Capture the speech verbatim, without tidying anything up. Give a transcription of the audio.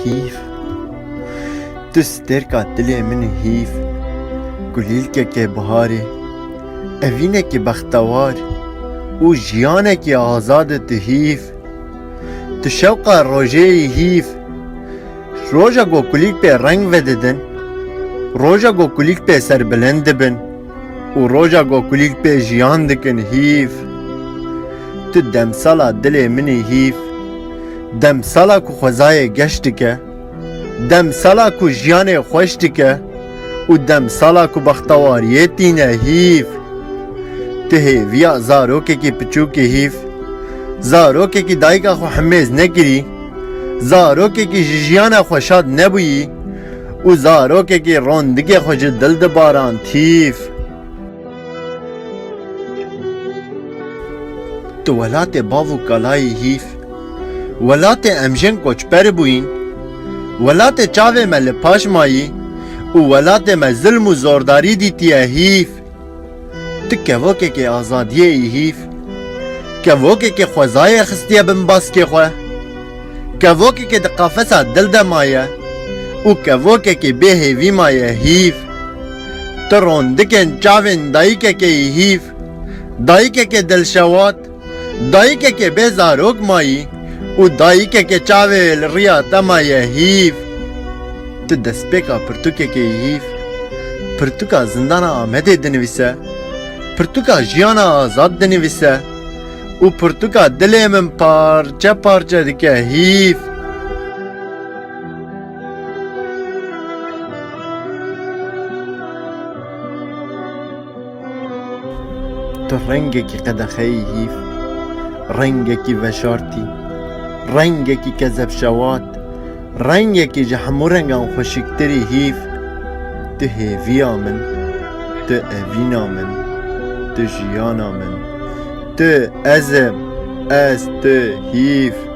Hîv. Tu stêrka dilê min î hîv. Kulîlkekê biharê. Evînekî bextewar. Û jiyanekî azad î tu hîv. Tu şewqa rojê yî hîv. Roja ku kulîlk pê reng vedidin. Roja ku kulîlk pê serbilind dibin. Û roja ku kulîlk pê jiyan dikin hîv. Tu demsala dilê min î hîv. Demsala ku xwezayê geş dike. Demsala ku jiyanê xweş dike. Û demsala ku bextewariyê tîne hîv. Tu hêviya zarokekî piçûk î hîv. Zarokekî dayika xwe himêz nekirî. Zarokekî ji jiyana xwe şad nebûyî. Û zarokekî rondikê xwe ji dil dibarand hîv. Tu welatê bav û kalayî hîv. Welatê em jin koçber bûyîn. Welatê çavê me li paş mayî. Û welatê me zilm û zordarî dîtiye hîv. Tu kevokekê azadiyê yî hîv. Kevokekê xwezayê xistiye bin baskê xwe. Kevokekê di qafesa dil de maye. Û kevokekê bê hêvî maye hîv. Tu rondikên çavên dayikekê yî hîv. Dayikekê dilşewat. Dayikekê bê zarok mayî. Û dayikekê çavê li riya te maye hîv. Tu destpêka pirtûkekê yî hîv. Pirtûka zindana Amedê dinivîse. Pirtûka jiyana azad dinivîse. Û pirtûka dilê min parçe parçe dike hîv. Tu rengekî qedexeyî hîv, rengekî veşartî, rengekî kezebşewat, rengekî ji hemû rengan xweşiktirî hîv. Tu hêviya min, tu evîna min, tu jiyana min, tu ez im, ez tu hîv.